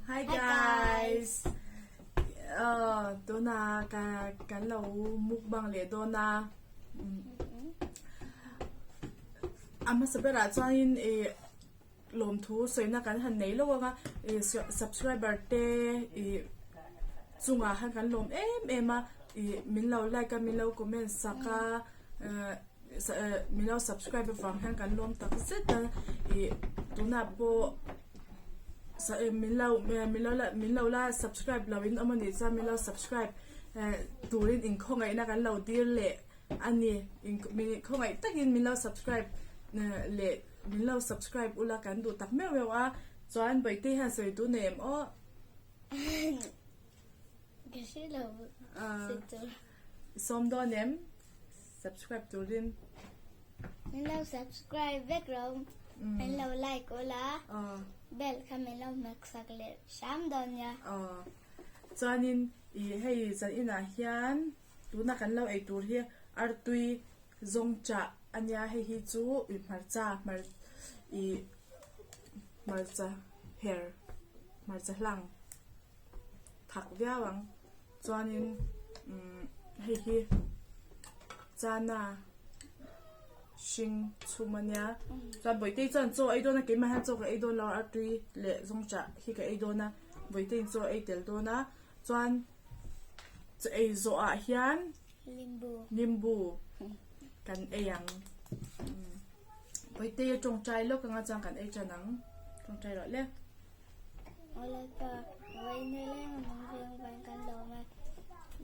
Hi guys. Tuna ka kan lo mukbang leh dawn a. A hmasa berah chuanin ih lawmthu sawina kan han nei lawk ang a, ih subscriber te ih chungah khan kan lawm em em a, ih min lo like a min lo comment sak a eh. Min lo subscribe avang hian kan lawm tak zet a ih tunah pawh min lo min lo min lo la subscribe lo in awm anih chuan min lo subscribe turin inkhawngaihna kan lo dil leh a ni khawngaih takin min lo subscribe leh min lo subscribe ula kan duh tak meuh meuh a chuan Bawihte hian sawi duh nei em aw. Ka hre lo sawi tur. I sawm dawn em? Subscribe turin. Min lo subscribe vek ro. Min lo like ula. Bell kha min lo hmet sak leh hram dawn nia. Chuanin i hei zan inah hian tuna kan lo ei tur hi artui zawng chah a nia hei hi chu i hmarcha hmar i hmarcha her hmarcha hlang thak viau ang. Chuanin umm hei hi chana hring chhum a nia chuan Bawihtei chuan chaw a ei dawn a keimah hian chaw ka ei dawn lo a tui leh zawngchah hi ka ei dawn a Bawihteiin chaw a ei tel dawn a chuan chaw ei zawh ah hian limbu kan ei ang Bawihtei a tawngtai lawk anga chuan kan ei tan ang tawngtai rawh le. Awlaipa, vawiin leng a mawng veng vain kan lawm e.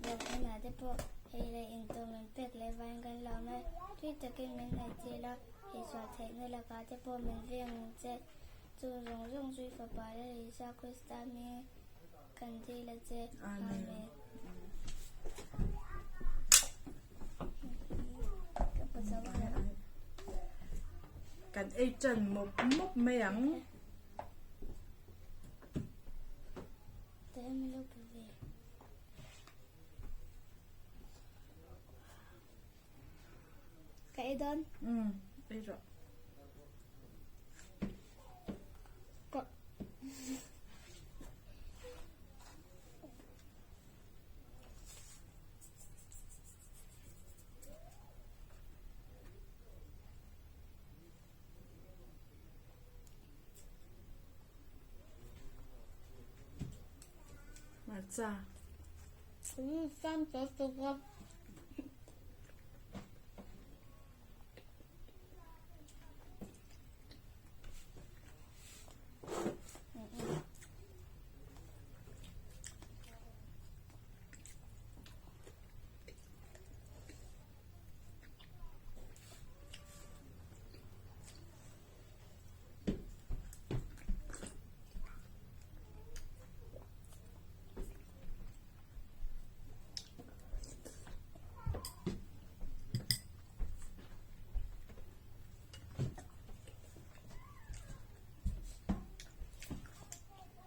Dawm enah te pawh ei leh in tur min pek leh vain kan lawm e. Tui takin min ngaihchil a, eisual theihna lakah te pawh min veng ang che. Chung zawng zawng chu i Fapa Lal Isua Krista hmingin kan dil a che. Amen. Kan ei tan mawp mawp mai ang. Ka ei dawn. Umm ei rawh. Ka. Hmarcha. Sam tawp tawp a.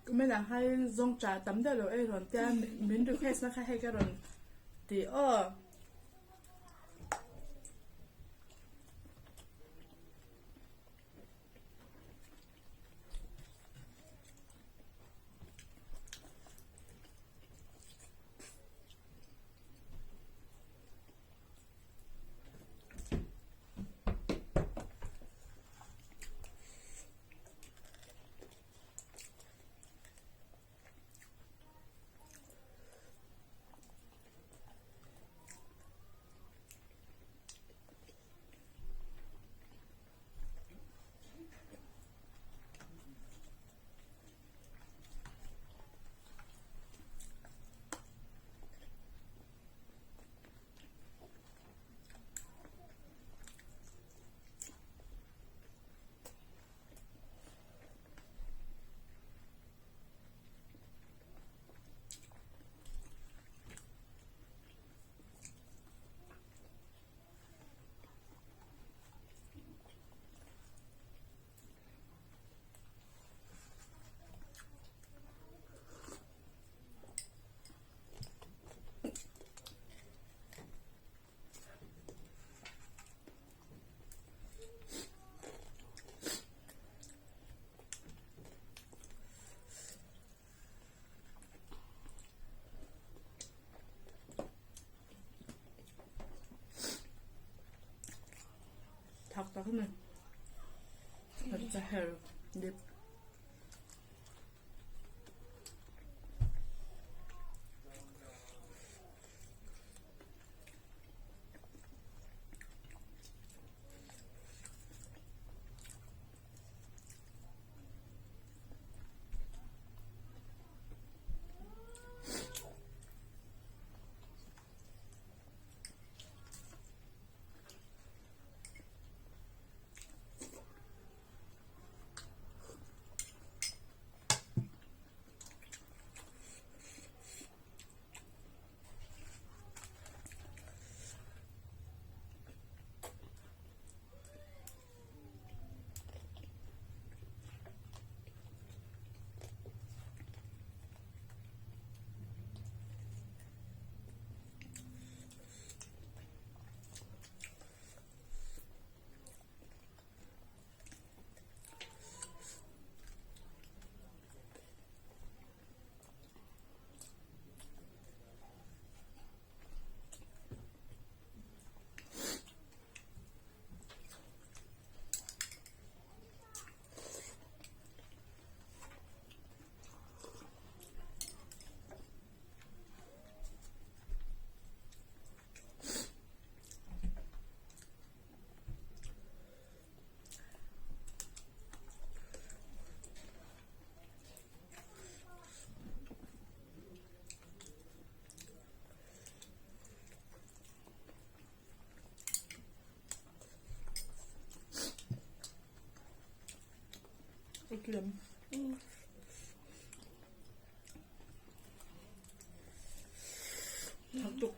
Kumin ah khan zawngṭah tam deuh lo ei rawn tia min request na kha hei ka rawn ti aw. her dip. Utlem. Tuk.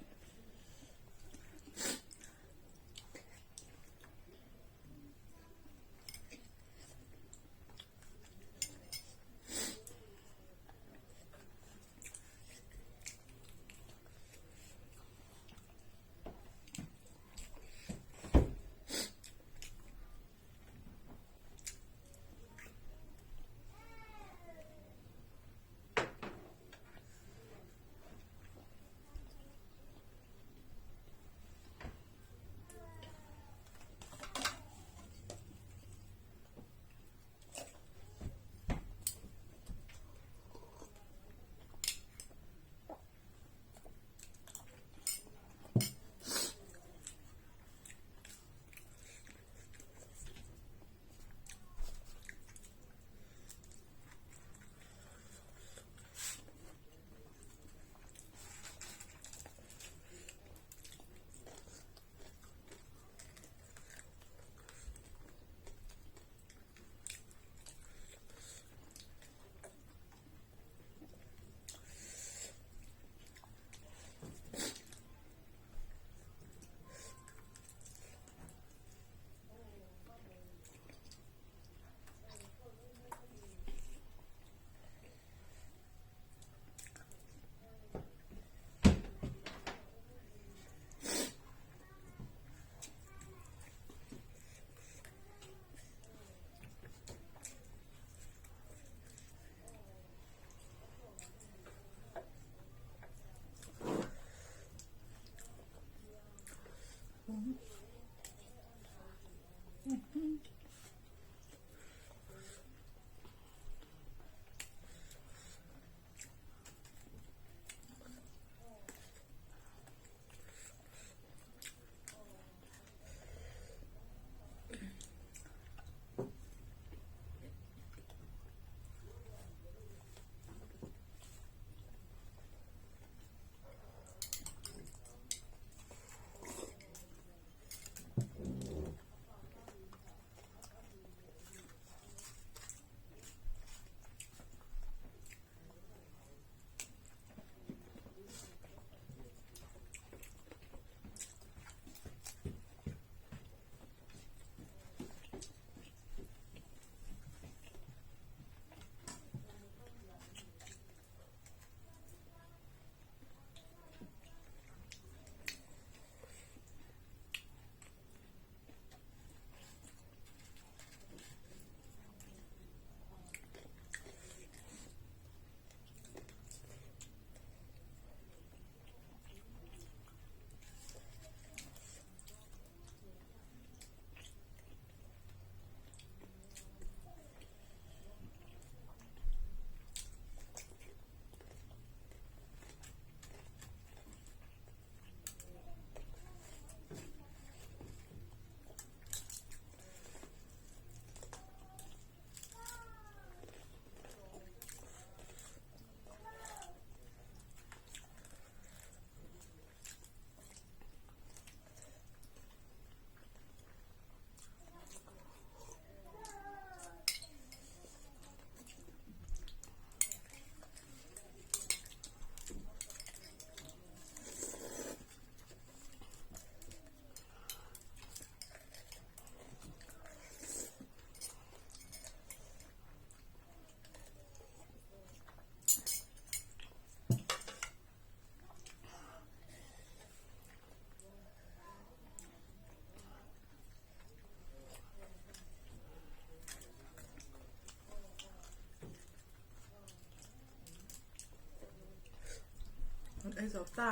Ei zo ta.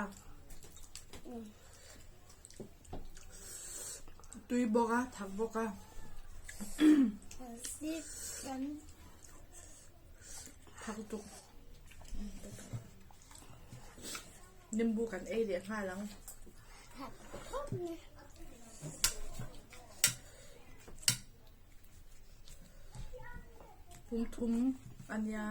Tui bawk a, thak bawk a. Thak tuk. Nimbu kan ei leh nghal ang. Pum thum a nia.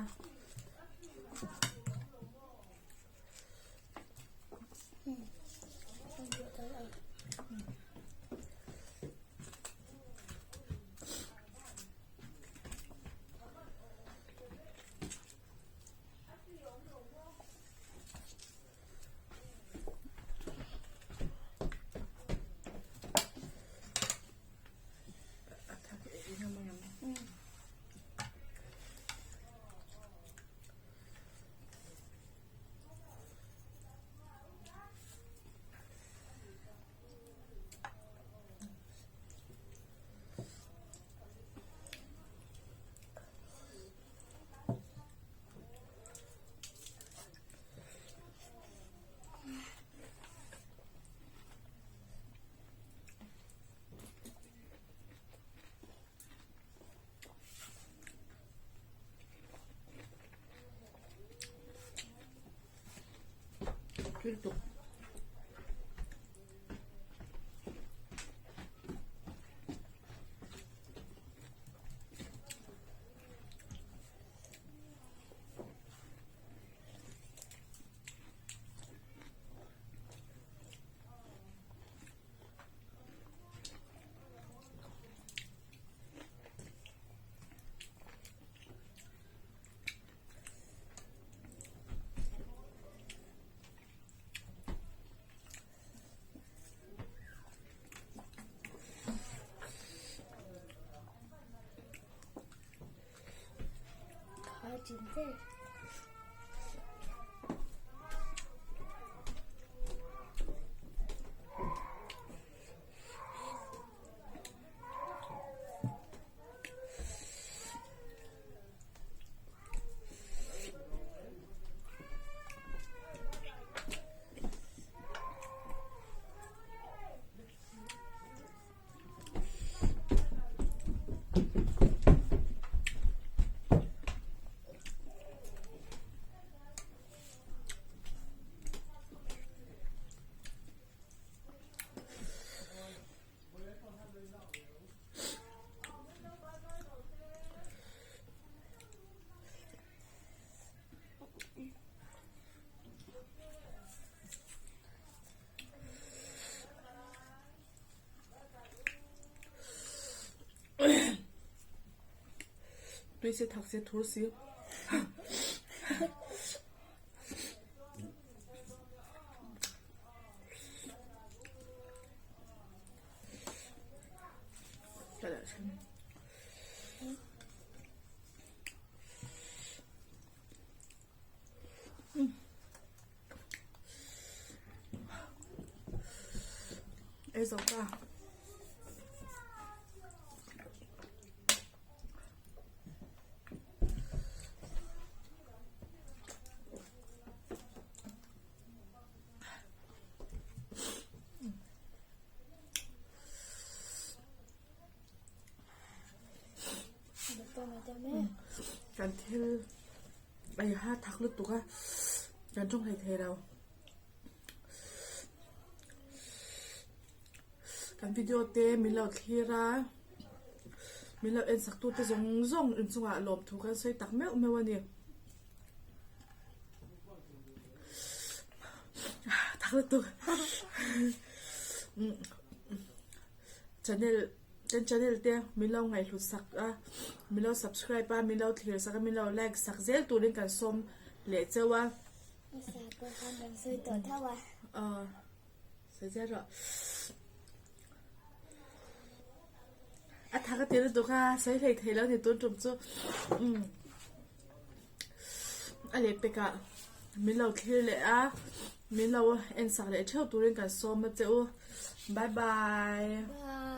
Tui tuk. Tui se thak se thur si. Ei zo ta. Kan thil ei ha thak lutuk a kan tawng hlei thei lo kan video te min lo thlir a min lo en sak tu te zawng zawng inchungah lawmthu kan sawi tak meuh meuh a ni. Thak lutuk channel kan channel te min lo ngaihhlut sak a min lo subscribe a min lo thlir sak a min lo like sak zel turin kan sawm leh cheu a. Aw sawi zel rawh. A thak a ti lutuk a sawi hlei thei lo ni tun tum chu umm. A lehpek ah min lo thlir leh a, min lo en sak leh theuh turin kan sawm a che u. Bye bye. Bye.